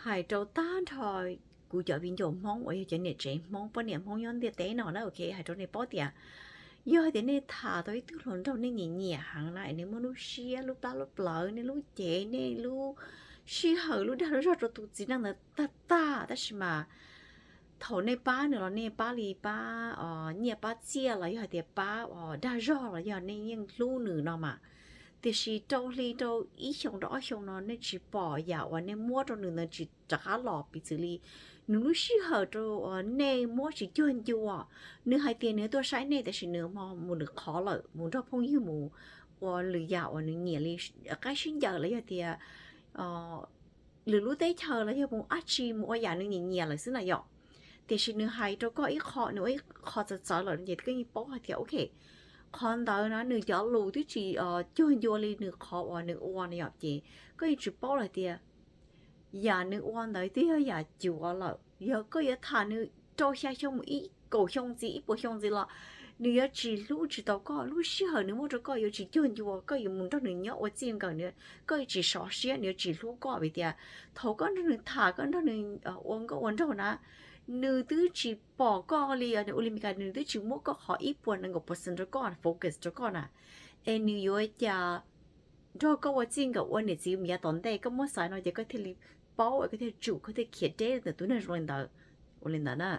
Hais rau tag nrho kuv cov viv ncaus Hmoob uas yog cov niam tsev Hmoob, poj niam Hmoob nyob ntiaj teb no na, ok, hais rau nej paub tias yog hais tias nej tham tau ib tug hluas nraug nej nyiam nyiam heev na, es nej muab lub siab, lub plab lub plawv, nej lub cev, nej lub sij hawm, lub dag lub zog rau tus txiv neej ntawd tag tag, tab sis mas thaum nej pab nws los nej pab li pab nyiaj pab txiaj los yog hais tias pab dag zog los yog nej yeej hlub nws no mas, tiam sis rau hli rau ib xyoos rau ob xyoos no nej tsis pom yam uas nej muab rau nws ntawd tsis rov qab los, piv txwv li nws lub sij hawm rau nej muab tsis cuag ncua. Nws hais tias nws tuaj saib nej tab sis nws mus nws qhov lawm, mus nrog phooj ywg mus ua lwm yam uas nws nyiam li qaib sib ncaws los yog tias lwm lub teb chaws los yog mus dab tsi mus ua yam nws nyiam nyiam lawm xwb na yom. Tiam sis nws hais rau koj ib qho, nws ua ib qho txawv txawv lawm ces koj yeej paub hais tias ok, qhov ntawd na nws cov lus twb tsis cuag ncua li nws qhov uas nws ua na yom, ces koj yeej tsis paub lawm tias yam nws ua ntawd twb yog yam cuav lawm. Yog koj yuav tham nws rau xya xyoo mus ib kaum xyoo ntxiv, ib puas xyoo ntxiv los nws yuav tsis hlub tsis tau koj. Lub sij hawm nws muab rau koj yuav tsis cuag ncua, koj yuav mus nrog nws nyob ua txij nkawm, koj yuav tsis sov siab, nws yuav tsis hlub koj vim tias thaum koj nrog nws tham, koj nrog nws ua nkauj ua nraug na, nws twb tsis pom koj li, nws ua li Meskas nws twb tsis muab koj qhov ib puas nees nkaum percent rau koj, focus rau koj na. Es nws yuav cas nrog koj ua txij nkawm ua niam txiv mus yav tom ntej, koj muab xaiv no ces koj thiaj li paub, koj thiaj tsum, koj thiaj khiav deb ntawm tus neeg zoo li ntawd. Ua li ntawd na.